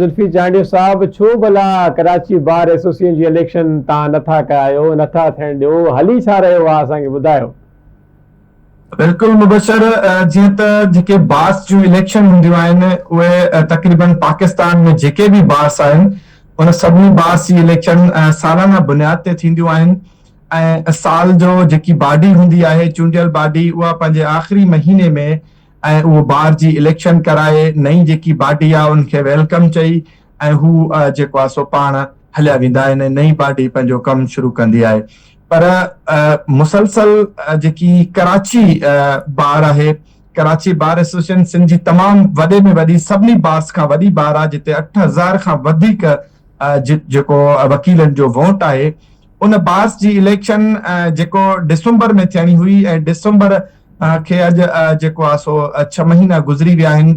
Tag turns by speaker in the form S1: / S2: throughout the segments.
S1: زلفي چانڊيو صاحب ڇو ڀلا ڪراچي بار ايسوسيئن جي اليڪشن تان نه ٿا ڪرايو نه ٿا ٿيڻ ڏيو هلي ڇا رهيو آ اسان کي ٻڌايو.
S2: بلڪل مبشر جيئن ته جيڪي بارس جون اليڪشن هونديون آهن اهي تقريبن پاڪستان ۾ جيڪي به بارس آهن ان سڀني بارس جي اليڪشن سالانه بنياد تي ٿينديون آهن ۽ سال جو جيڪي باڊي هوندي آهي چونڊيل باڊي اها پنهنجي آخري مهيني ۾ ۽ اهو بار جي اليڪشن ڪرائي نئين جيڪي باڊي آ ان کي welcome چئي ۽ هو جيڪو آ سو پاڻ هليا ويندا آهن ۽ نئين باڊي پنهنجو ڪم شروع ڪندي آهي پر مسلسل جيڪي ڪراچي بار آهي ڪراچي بار ايسوسيئيشن سنڌ جي تمام وڏي ۾ وڏي سڀني بارس کان وڏي بار آ جتي 8000 کان وڌيڪ جيڪو وڪيلن جو ووٽ آهي ان بارس جي اليڪشن جيڪو ڊسمبر ۾ ٿيڻي هئي ۽ ڊسمبر کي اڄ جيڪو آ سو ڇهه مهينا گذري ويا آهن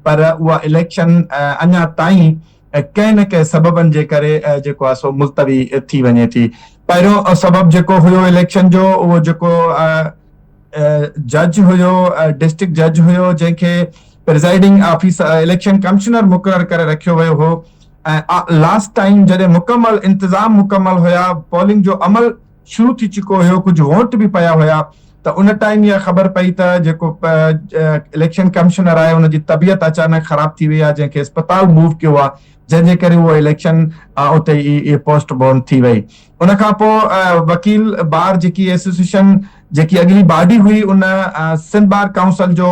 S2: پر اها اليڪشن اڃا تائين ڪنهن نه ڪنهن سببن جي ڪري جيڪو آ سو ملتوي ٿي وڃي ٿي. پهريون سبب جيڪو هيو اليڪشن جو اهو جيڪو جج هيو ڊسٽرڪٽ جج هيو جنهن کي پرزائيڊنگ آفيسر اليڪشن ڪمشنر مقرر ڪري رکيو ويو هو ۽ لاسٽ ٽائيم جڏهن مڪمل انتظام مڪمل هيا پولنگ جو عمل شروع ٿي چڪو هيو ڪجهه ووٽ به پيا هيا ته ان ٽائيم اها خبر پئي ته جيڪو اليڪشن ڪمشنر آهي ان جي طبيعت اچانڪ خراب ٿي وئي آهي جنهن کي اسپتال موو ڪيو آهي جنهن جي ڪري اهو اليڪشن اتي ئي پوسٽ پون ٿي وئي ان کان پوء وڪيل بار جيڪي ايسوسيئيشن جيڪي اڳلي باڊي هئي ان سنڌ بار ڪائونسل جو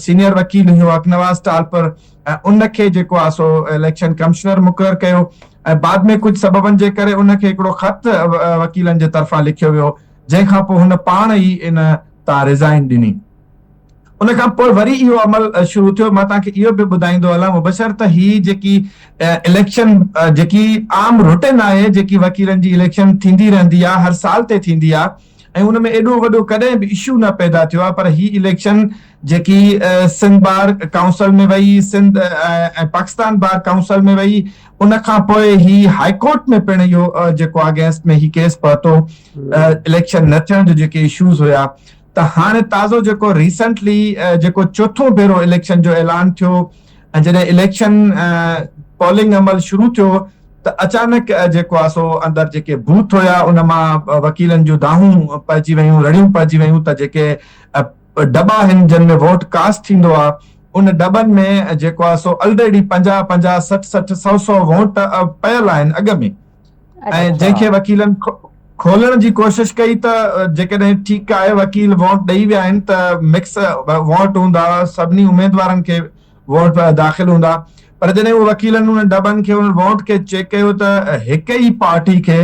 S2: سينيئر وڪيل هيو حق نواز ٽالپر ۽ ان کي جيڪو آهي سو اليڪشن ڪمشنر مقرر ڪيو ۽ بعد ۾ ڪجهه سببن جي ڪري ان کي هڪڙو خط وڪيلن جي طرفان لکيو ويو جنهن کان پوء هن پاڻ ئي ان تان ريزائن ڏني. ان کان پوء وري اهو عمل شروع ٿيو. مان توهان کي اهو به ٻڌائيندو هلان مبشر ته هي جيڪي اليڪشن جيڪي عام روٽين آهي جيڪي وڪيلن جي اليڪشن ٿيندي رهندي آهي هر سال تي ٿيندي آهي ۽ ان ۾ ايڏو وڏو ڪڏهن به اشو نه پيدا ٿيو آهي پر هي اليڪشن جيڪي سنڌ بار ڪائونسل ۾ وئي سنڌ ۽ پاڪستان بار ڪائونسل ۾ وئي ان کان پوء هي هائي ڪورٽ ۾ پڻ اهو جيڪو اگينسٽ ۾ هي ڪيس پهتو اليڪشن نه ٿيڻ جو جيڪي اشوز هيا ته هاڻي تازو جيڪو ريسنٽلي جيڪو چوٿون ڀيرو اليڪشن جو اعلان ٿيو ۽ جڏهن اليڪشن پولنگ عمل شروع ٿيو ته اچانڪ جيڪو آ سو اندر جيڪي بوٿ هيا ان مان وڪيلن جون دانهون پئجي ويون رڙيون پئجي ويون ته جيڪي ڊٻا آهن جن ۾ ووٽ ڪاسٽ ٿيندو آ ان ڊٻن ۾ جيڪو آ سو الريڊي پنجاهه پنجاهه سٺ سٺ سئو سئو ووٽ پيل آهن اڳ ۾ ۽ جنهن کي وڪيلن کولڻ جي ڪوشش ڪئي ته جيڪڏهن ٺيڪ آهي وڪيل ووٽ ڏئي ويا آهن ته مڪس ووٽ هوندا سڀني اميدوارن کي ووٽ داخل هوندا پر جڏهن اهي وڪيلن انهن ڊٻن کي انهن ووٽ کي چيڪ ڪيو ته هڪ ئي پارٽي کي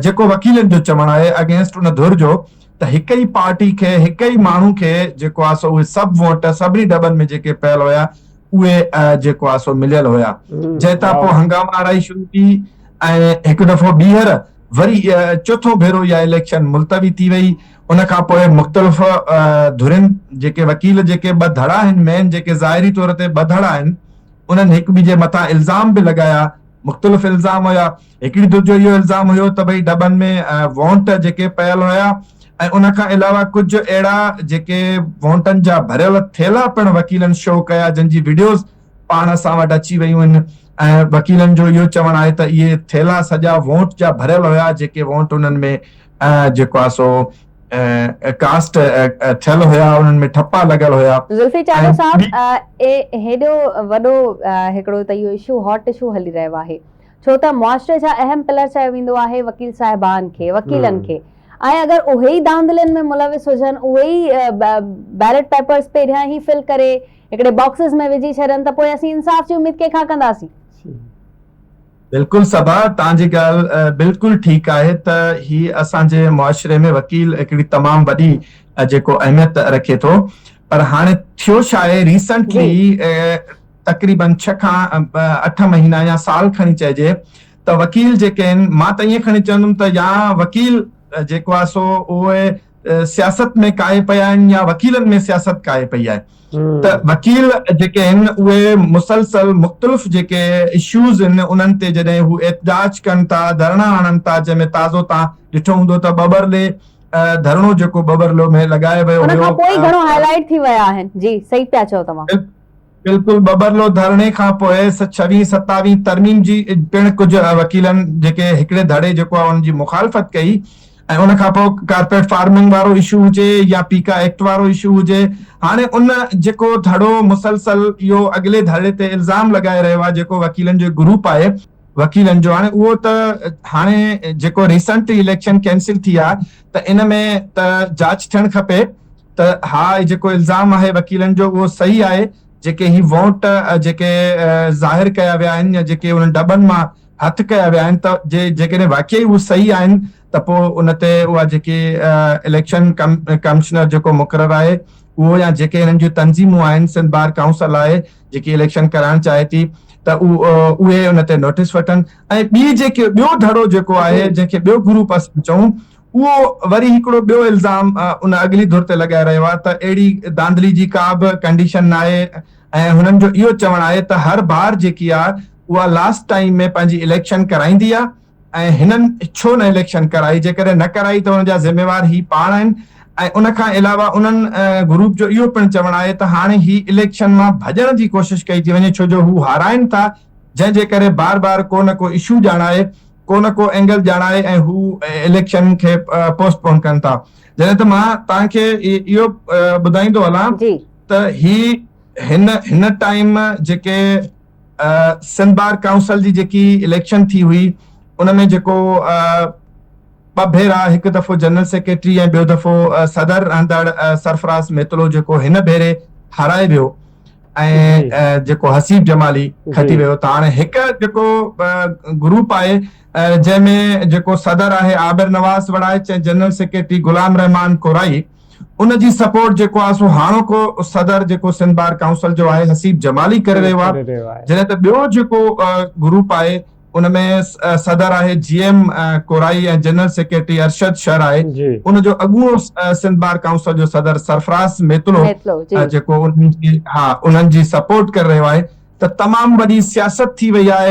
S2: جيڪو وڪيلن جو چوڻ آهي اگينسٽ ان ڌر جو ته هڪ ئي پارٽي کي هڪ ئي ماڻهو کي جيڪو آهي سو اهي سڀ ووٽ سڀني ڊٻن ۾ جيڪي پيل هيا اهي جيڪو آهي سو مليل هيا جنهن تان پوء هنگاما آرائي شروع ٿي ۽ هڪ دفعو ٻيهر وري چوٿون ڀيرو اها اليڪشن ملتوي ٿي وئي ان کان پوء مختلف ڌرين جيڪي وڪيل جيڪي ٻه ڌڙا آهن مين جيڪي ظاهري طور تي ٻه ڌڙا آهن انهن هڪ ٻئي جي مٿان الزام به لڳايا مختلف الزام هيا هڪڙي ڌر جو اهو الزام هيو ته ڀئي ڊٻن ۾ وونٽ جيڪي پيل هيا ۽ ان کان علاوه ڪجهه اهڙا جيڪي وونٽن جا ڀريل ٿيلها پڻ وڪيلن شو ڪيا جن جي وڊيوز پاڻ اسان وٽ اچي ويون آهن ۽ وڪيلن جو اهو چوڻ آهي ته اهي ٿيلها سڄا وونٽ جا ڀريل هيا جيڪي وونٽ انهن ۾ جيڪو آهي سو ڪاسٽ ٿيل هيا انهن ۾ ٺپا لڳل هيا.
S3: زلفي چانڊيو صاحب هيڏو وڏو هڪڙو ته اهو اشو هاٽ اشو هلي رهيو آهي ڇو ته معاشري جا اهم پلر چيو ويندو آهي وڪيل صاحبان کي وڪيلن کي ۽ اگر اهي ئي ڌانڌلين ۾ ملوث هجن اهي ئي بيلٽ پيپرز پهريان ئي فل ڪري هڪڙي باڪسز ۾ وجهي ڇڏن ته پوء اسين انصاف جي اميد ڪنهن کان ڪنداسين.
S2: بلڪل صبا توهان جي ڳالهه بلڪل ٺيڪ آهي ته هي اسان جي معاشري ۾ وڪيل هڪڙي تمام وڏي جيڪو اهميت رکي ٿو پر هاڻي ٿيو ڇا آهي ريسنٽلي تقريبن ڇهه کان اٺ مهينا يا سال کڻي چئجي ته وڪيل جيڪي آهن مان ته ائين کڻي چوندم ته يا وڪيل جيڪو آهي سو اهي سياست ۾ ڪاهي پيا آهن يا وڪيلن ۾ سياست ڪاهي پئي آهي ته وڪيل جيڪي آهن اهي مسلسل مختلف جيڪي اشوز آهن انهن تي جڏهن هو احتجاج ڪن ٿا ڌرڻا هڻن ٿا جنهن ۾ تازو تان ڏٺو هوندو ته ٻٻرلي ڌرڻو جيڪو ٻٻرلو ۾ لڳايو ويو
S3: ان کان پوء گهڻو هائي لائيٽ ٿي ويا آهن جي صحيح پيا چئو توهان.
S2: بلڪل ٻٻرلو ڌرڻي کان پوء ڇويهين ستاويهين ترميم جي پڻ ڪجهه وڪيلن جيڪي هڪڙي ڌڙي جيڪو آهي ان جي مخالفت ڪئي ۽ ان کان پوء ڪارپيٽ فارمنگ وارو اشو هجي يا پيڪا ايڪٽ وارو اشو هجي هاڻي ان جيڪو ڌڙو مسلسل اهو اڳلي ڌڙي تي الزام لڳائي رهيو آهي جيڪو وڪيلن جو گروپ آهي وڪيلن جو هاڻي اهو ته هاڻي جيڪو ريسنٽ اليڪشن ڪينسل ٿي آهي ته ان ۾ ته جاچ ٿيڻ کپي ته ها جيڪو الزام آهي وڪيلن جو اهو صحيح آهي جيڪي هي ووٽ جيڪي ظاهر ڪيا ويا آهن يا جيڪي انهن ڊٻن مان هٿ ڪيا ويا آهن ته جي جيڪڏهن واقعي هو صحيح آهن ته پوء ان تي اها جيڪي اليڪشن ڪمشنر جيڪو مقرر آهي اهو يا جيڪي هنن جون تنظيمون آهن سنڌ بار ڪائونسل آهي جيڪي اليڪشن ڪرائڻ چاهي ٿي ته اهي ان تي نوٽيس وٺن ۽ ٻي جيڪي ٻيو ڌڙو جيڪو آهي جنهن کي ٻيو گروپ اسان چئون اهو وري هڪڙو ٻيو الزام ان اڳلي ڌر تي لڳائي رهيو آهي ته اهڙي ڌانڌلي جي ڪا به ڪنڊيشن ناهي ۽ هنن جو اهو چوڻ آهي ته هر بار جيڪي آهي اها لاسٽ ٽائيم ۾ پنهنجي اليڪشن ڪرائيندي آهي ۽ هنن ڇو نه اليڪشن ڪرائي جيڪڏهن نه ڪرائي ته ان جا ذميوار هي پاڻ آهن ۽ ان کان علاوه انهن گروپ جو اهو پڻ چوڻ آهي ته هاڻي هي اليڪشن مان ڀڄڻ جي ڪوشش ڪئي ٿي وڃي ڇو جو هو هارائن ٿا جنهن جي ڪري بار بار ڪو نه ڪو اشو ڄاڻائي ڪو نه ڪو اينگل ڄاڻائي ۽ هو اليڪشن کي پوسٽ پون ڪن ٿا جڏهن ته مان توهان کي اهو ٻڌائيندو هلان ته هي هن هن ٽائيم جيڪي سنڌ بار ڪائونسل جي جيڪي اليڪشن ٿي هئي ان ۾ جيڪو ٻه ڀيرا هڪ دفعو جنرل سيڪريٽري ۽ ٻيو دفعو صدر رهندڙ سرفراز ميتلو جيڪو هن ڀيري هارائي ويو ۽ جيڪو حسيب جمالي کٽي ويو ته هاڻي هڪ جيڪو گروپ آهي جنهن ۾ جيڪو صدر آهي عابر نواز وڙائچ ۽ جنرل سيڪريٽري غلام رحمان ڪورائي ان جي سپورٽ جيڪو آهي سو هاڻوڪو صدر جيڪو سنڌ بار ڪائونسل جو آهي حسيب جمالي ڪري رهيو آهي جڏهن ته ٻيو جيڪو گروپ آهي ان ۾ صدر آهي G M Korai ۽ general secretary Arshad Shar آهي ان جو اڳوڻو سنڌ بار ڪائونسل جو صدر سرفراز ميتلو جيڪو انهن جي ها انهن جي سپورٽ ڪري رهيو آهي ته تمام وڏي سياست ٿي وئي آهي.